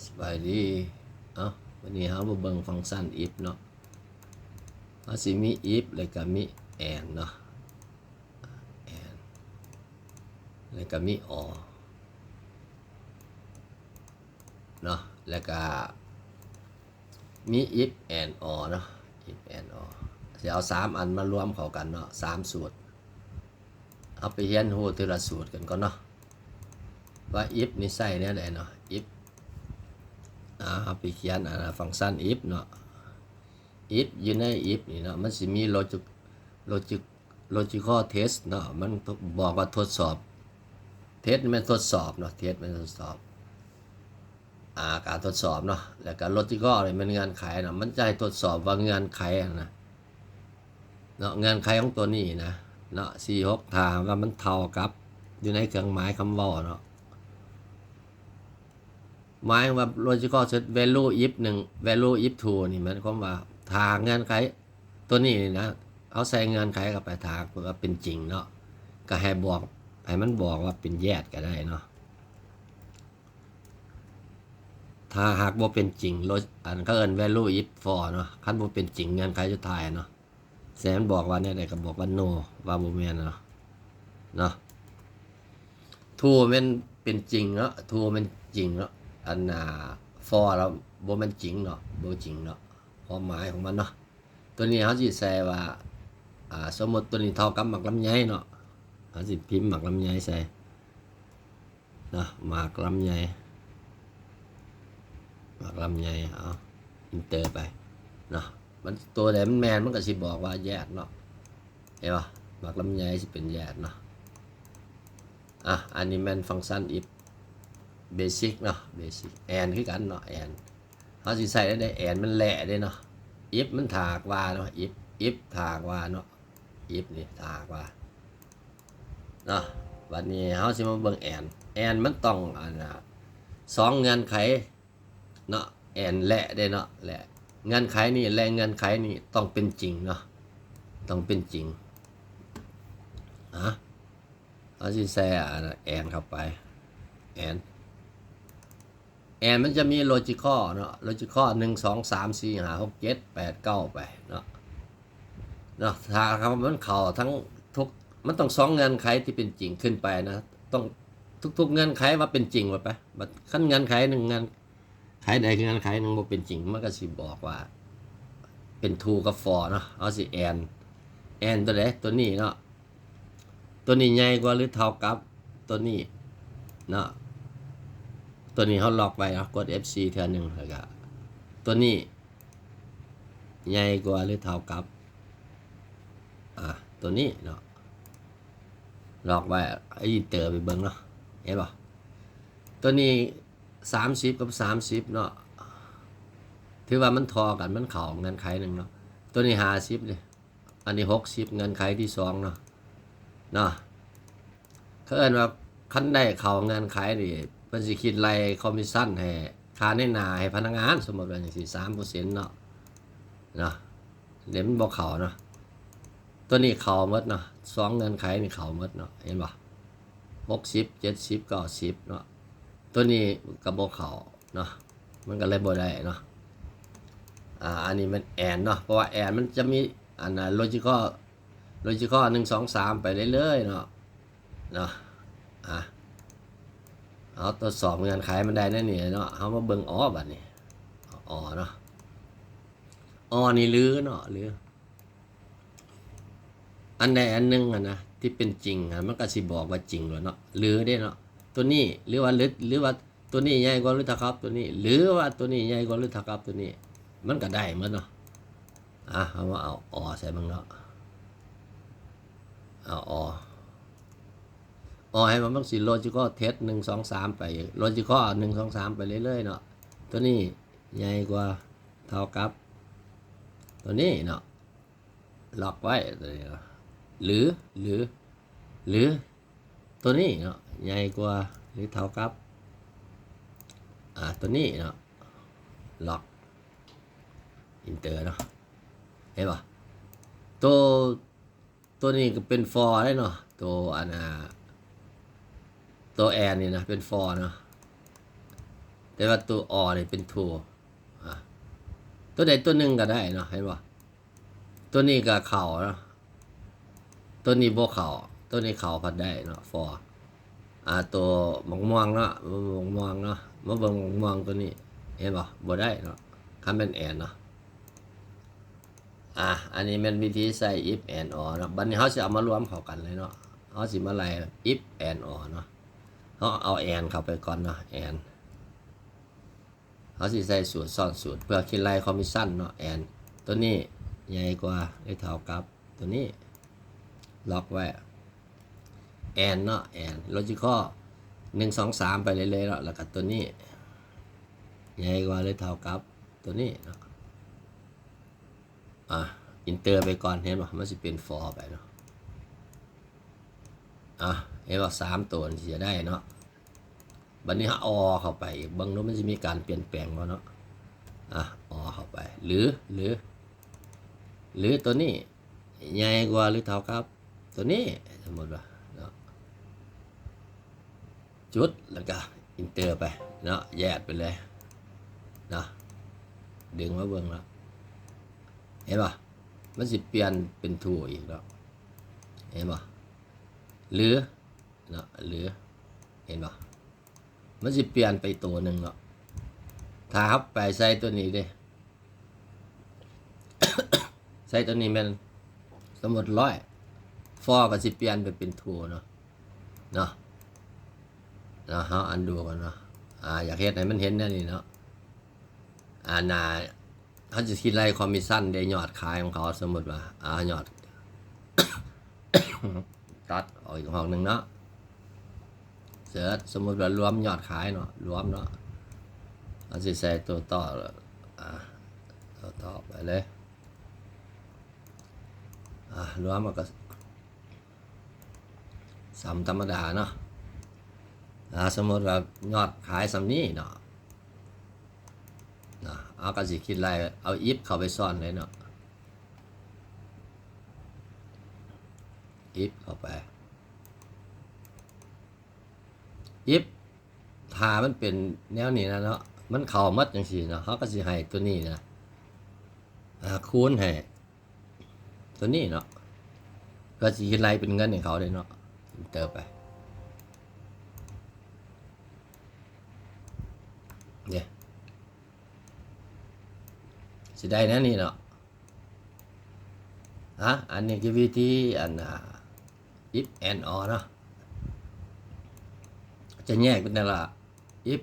ສະບາຍດີ. ເອົ້າ ວັນນີ້ເຮົາມາເບິ່ງຟັງຊັນ if ເນາະ. ເຮົາຊິມີ if ແລ້ວກະມີ and ເນາະ, and ແລ້ວກະມີ or ເນາະ, ແລ້ວກະມີ if and or ເນາະ, if and or ຊິເອົາສາມອັນມາລວມເຂົ້າກັນເນາະ, ສາມສູດ. ເຮົາໄປຮຽນຮູ້ເທື່ອລະສູດກັນກ່ອນເນາະ ວ່າ if ນີ້ໃຊ້ແນວໃດເນາະ. if ອາ ເຮົາໄປຂຽນ ອາ ຟັງຊັນ if ເນາະ. if ຢູ່ໃນ if ນີ້ເນາະ ມັນຊິມີ logic logic logical test ເນາະ, ມັນບອກວ່າທົດສອບ. test ແມ່ນທົດສອບເນາະ, test ແມ່ນທົດສອບ ອາ ການທົດສອບເນາະ, ແລ້ວກະ logical ນີ້ແມ່ນເງື່ອນໄຂເນາະ, ມັນຈະໃຫ້ທົດສອບວ່າເງື່ອນໄຂຫັ້ນນະ ເນາະ, ເງື່ອນໄຂຂອງຕົວນີ້ນະ ເນາະ ສີ່ ຫົກ ຖ້າວ່າມັນເທົ່າກັບ ຢູ່ໃນເຄື່ອງໝາຍຄຳເວົ້າເນາະ, ໝາຍວ່າ logical test value if ໜຶ່ງ value if two ນີ້ ໝາຍຄວາມວ່າ ຖ້າເງື່ອນໄຂຕົວນີ້ນີ້ນະ ເຮົາໃສ່ເງື່ອນໄຂເຂົ້າໄປ ຖ້າວ່າເປັນຈິງເນາະ ກໍໃຫ້ບອກ ໃຫ້ມັນບອກວ່າເປັນ yes ກໍໄດ້ເນາະ. ຖ້າຫາກບໍ່ເປັນຈິງ ໂລ ອັນເຂົາເອີ້ນ value if false ເນາະ, ຄັນບໍ່ເປັນຈິງເງື່ອນໄຂສຸດທ້າຍເນາະ, ແຕ່ມັນບອກວ່າແນວໃດກໍບອກວ່າ no ວ່າບໍ່ແມ່ນເນາະ, ເນາະ. true ແມ່ນເປັນຈິງເນາະ, true ແມ່ນຈິງເນາະ, ອັນນ່າ false ລະບໍ່ແມ່ນຈິງເນາະ, ບໍ່ຈິງເນາະ, ຄວາມໝາຍຂອງມັນເນາະ. ຕົວນີ້ເຮົາຊິໃສ່ວ່າ ອາ ສົມມຸດຕົວນີ້ເທົ່າກັບໝາກລຳໄຍເນາະ, ເຮົາຊິພິມໝາກລຳໄຍໃສ່ເນາະ, ໝາກລຳໄຍ ໝາກລຳໄຍ. ເອົາ enter ໄປເນາະ, ມັນ ຕົວໃດມັນແມ່ນ ມັນກໍຊິບອກວ່າ yes ເນາະ, ເຫັນບໍ່? ໝາກລຳໄຍຊິເປັນ yes ເນາະ. ອາ ອັນນີ້ແມ່ນຟັງຊັນ if basic ເນາະ, basic. and ຄືກັນເນາະ, and ເຮົາຊິໃຊ້ໄດ້ and ມັນແລະເດ້ເນາະ, if ມັນຖ້າຫາກວ່າເນາະ, if if ຖ້າຫາກວ່າເນາະ, if ນີ້ຖ້າຫາກວ່າເນາະ. ບັດນີ້ເຮົາຊິມາເບິ່ງ and and ມັນຕ້ອງ ອັນນ່າ ສອງເງື່ອນໄຂເນາະ, and ແລະເດ້ເນາະ, ແລະເງື່ອນໄຂນີ້ ແລະເງື່ອນໄຂນີ້ຕ້ອງເປັນຈິງເນາະ, ຕ້ອງເປັນຈິງ. ອາ ເຮົາຊິໃສ່ ອັນນ່າ and ເຂົ້າໄປ and and ມັນຈະມີ logical ເນາະ, logical ໜຶ່ງ ສອງ ສາມ ສີ່ ຫ້າ ຫົກ ເຈັດ ແປດ ເກົ້າ ໄປເນາະ, ເນາະ. ຖ້າຫາກວ່າມັນເຂົ້າທັງທຸກ ມັນຕ້ອງສອງເງື່ອນໄຂທີ່ເປັນຈິງຂຶ້ນໄປນະ, ຕ້ອງທຸກໆເງື່ອນໄຂວ່າເປັນຈິງໝົດໄປ. ບັດຄັນເງື່ອນໄຂໜຶ່ງ ເງື່ອນໄຂໃດເງື່ອນໄຂໜຶ່ງບໍ່ເປັນຈິງ ມັນກໍຊິບອກວ່າເປັນ true ກັບ false ເນາະ. ເຮົາຊິ and and ຕົວໃດ? ຕົວນີ້ເນາະ. ຕົວນີ້ໃຫຍ່ກວ່າຫຼືເທົ່າກັບຕົວນີ້ເນາະ, ຕົວນີ້ເຮົາລັອກໄວ້ເນາະ, ກົດ F four ເທື່ອໜຶ່ງ ແລ້ວກະຕົວນີ້ໃຫຍ່ກວ່າຫຼືເທົ່າກັບ ອາ ຕົວນີ້ເນາະ, ລັອກໄວ້. ເອົາ enter ໄປເບິ່ງເນາະ, ເຫັນບໍ່? ຕົວນີ້ສາມສິບກັບສາມສິບເນາະ, ຖືວ່າມັນທໍ່ກັນ ມັນເຂົ້າເງື່ອນໄຂໜຶ່ງເນາະ. ຕົວນີ້ຫ້າສິບເດ້ ອັນນີ້ຫົກສິບ ເງື່ອນໄຂທີສອງເນາະ, ເນາະ. ເຂົາເອີ້ນວ່າຄັນໄດ້ເຂົ້າເງື່ອນໄຂນີ້ ເພິ່ນຊິຄິດໄລ່ຄອມມິດຊັນໃຫ້ຄ່າໃນໜ້າໃຫ້ພະນັກງານ, ສົມມຸດວ່າຈັ່ງຊີ້ ສາມເປີເຊັນເນາະ, ເນາະ. ແຕ່ມັນບໍ່ເຂົ້າເນາະ, ຕົວນີ້ເຂົ້າໝົດເນາະ, ສອງເງື່ອນໄຂນີ້ເຂົ້າໝົດເນາະ, ເຫັນບໍ່? ຫົກສິບ ເຈັດສິບ ເກົ້າສິບເນາະ, ຕົວນີ້ກໍບໍ່ເຂົ້າເນາະ, ມັນກໍເລີຍບໍ່ໄດ້ເນາະ. ອາ ອັນນີ້ແມ່ນ and ເນາະ, ເພາະວ່າ and ມັນຈະມີ ອັນນ່າ logical logical ໜຶ່ງ ສອງ ສາມ ໄປເລື້ອຍໆເນາະ, ເນາະ. ອາ ເຮົາທົດສອບເງື່ອນໄຂມັນໄດ້ໃນນີ້ເນາະ, ເຮົາມາເບິ່ງ or ບັດນີ້ or ເນາະ, or ນີ້ຫຼືເນາະ, ຫຼື ອັນໃດອັນໜຶ່ງຫັ້ນນະທີ່ເປັນຈິງຫັ້ນ ມັນກໍຊິບອກວ່າຈິງໂລດເນາະ, ຫຼືເດ້ເນາະ. ຕົວນີ້ ຫຼືວ່າ ຫຼື ຫຼືວ່າຕົວນີ້ໃຫຍ່ກວ່າຫຼືເທົ່າກັບຕົວນີ້ ຫຼືວ່າຕົວນີ້ໃຫຍ່ກວ່າຫຼືເທົ່າກັບຕົວນີ້ ມັນກໍໄດ້ໝົດເນາະ. ອາ ເຮົາມາເອົາ or ໃສ່ເບິ່ງເນາະ, ເອົາ or or ໃຫ້ມັນ ມັນຊິ logical test ໜຶ່ງ ສອງ ສາມ ໄປ logical ໜຶ່ງ ສອງ ສາມ ໄປເລື້ອຍໆເນາະ. ຕົວນີ້ໃຫຍ່ກວ່າ ເທົ່າກັບຕົວນີ້ເນາະ, ລັອກໄວ້ຕົວນີ້ເນາະ, ຫຼື ຫຼື ຫຼືຕົວນີ້ເນາະ ໃຫຍ່ກວ່າຫຼືເທົ່າກັບ ອາ ຕົວນີ້ເນາະ, ລັອກ enter ເນາະ, ເຫັນບໍ່? ໂຕ ຕົວນີ້ກໍເປັນ false ເດ້ເນາະ, ຕົວອັນນ່າ ຕົວ and ນີ້ນະເປັນ false ເນາະ, ແຕ່ວ່າຕົວ or ນີ້ເປັນ true ອາ ຕົວໃດຕົວໜຶ່ງກໍໄດ້ເນາະ ເຫັນບໍ່? ຕົວນີ້ກໍເຂົ້າເນາະ ຕົວນີ້ບໍ່ເຂົ້າ ຕົວນີ້ເຂົ້າພັດໄດ້ເນາະ for ອາ ຕົວໝາກມ່ວງເນາະ ໝາກມ່ວງເນາະ ມາເບິ່ງໝາກມ່ວງຕົວນີ້ ເຫັນບໍ່? ບໍ່ໄດ້ເນາະ ຄັນແມ່ນ and ເນາະ. ອາ ອັນນີ້ແມ່ນວິທີໃຊ້ if and or ເນາະ. ບັດນີ້ເຮົາຊິເອົາມາລວມເຂົ້າກັນເລີຍເນາະ ເຮົາຊິມາໄລ່ if and or ເນາະ. ເຮົາເອົາ and ເຂົ້າໄປກ່ອນເນາະ and ເຮົາຊິໃຊ້ສູດຊ້ອນສູດເພື່ອຄິດໄລ່ຄອມມິດຊັນເນາະ and ຕົວນີ້ໃຫຍ່ກວ່າ ຫຼື ເທົ່າກັບຕົວນີ້ ລັອກໄວ້ and ເນາະ and logical ໜຶ່ງ ສອງ ສາມ ໄປເລື້ອຍໆເນາະ ແລ້ວກໍຕົວນີ້ໃຫຍ່ກວ່າ ຫຼື ເທົ່າກັບຕົວນີ້ເນາະ. ອາ enter ໄປກ່ອນ ເຫັນບໍ່? ມັນຊິເປັນ for ໄປເນາະ. ອາ ເຫັນບໍ່? ສາມໂຕນີ້ຊິໄດ້ເນາະ. ບັດນີ້ເຮົາ or ເຂົ້າໄປອີກ ເບິ່ງດູມັນຊິມີການປ່ຽນແປງບໍ່ເນາະ. ອາ or ເຂົ້າໄປ ຫຼື ຫຼື ຫຼືຕົວນີ້ໃຫຍ່ກວ່າ ຫຼື ເທົ່າກັບຕົວນີ້ ສົມມຸດວ່າເນາະ. ຈຸດ ແລ້ວກໍ enter ໄປເນາະ ແຢດໄປເລີຍເນາະ ດຶງມາເບິ່ງເນາະ ເຫັນບໍ່? ມັນຊິປ່ຽນເປັນ true ອີກເນາະ ເຫັນບໍ່? ຫຼືເນາະ ຫຼື ເຫັນບໍ່? ມັນຊິປ່ຽນໄປໂຕໜຶ່ງເນາະ ຖ້າເຮົາໄປໃສ່ຕົວນີ້ເດ້ ໃສ່ຕົວນີ້ແມ່ນ ສົມມຸດ ຮ້ອຍ for ກໍຊິປ່ຽນໄປເປັນ true ເນາະ ເນາະ ເນາະ ເຮົາ undo ກ່ອນເນາະ. ອາ ຢາກເຮັດໃຫ້ມັນເຫັນແນວນີ້ເນາະ ອາ ໜ້າ ເຮົາຊິຄິດໄລ່ຄອມມິດຊັນເດ້ ຍອດຂາຍຂອງເຂົາ ສົມມຸດວ່າ ອາ ຍອດ ຕັດອອກອີກຫ້ອງໜຶ່ງເນາະ ເສີດ ສົມມຸດວ່າລວມຍອດຂາຍເນາະ ລວມເນາະ ເຮົາຊິໃສ່ຕົວຕໍ່ ອາ ຕົວຕໍ່ໄປເລີຍ ອາ ລວມມັນກໍສ່ຳທຳມະດາເນາະ. ອາ ສົມມຸດວ່າຍອດຂາຍສ່ຳນີ້ເນາະ ເນາະ ເຮົາກໍຊິຄິດໄລ່ ເອົາ if ເຂົ້າໄປຊ້ອນເລີຍເນາະ if ເຂົ້າໄປ if ຖ້າມັນເປັນແນວນີ້ນະເນາະ ມັນເຂົ້າໝົດຈັ່ງຊີ້ເນາະ ເຮົາກໍຊິໃຫ້ຕົວນີ້ນະ ອາ ຄູນໃຫ້ຕົວນີ້ເນາະ ເພື່ອຊິເຮັດໄລ່ເປັນເງິນໃຫ້ເຂົາເດ້ເນາະ enter ໄປ ເດ້ ຊິໄດ້ແນວນີ້ເນາະ. ອາ ອັນນີ້ຄືວິທີ ອັນ ອາ if and or ເນາະ ຈະແຍກເປັນແຕ່ລະ if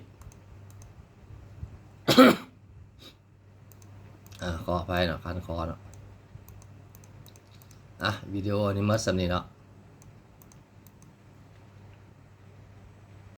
ອາ ຂໍອະໄພເນາະ ຄັນຄໍເນາະ. ອາ ວິດີໂອນີ້ໝົດສ່ຳນີ້ເນາະ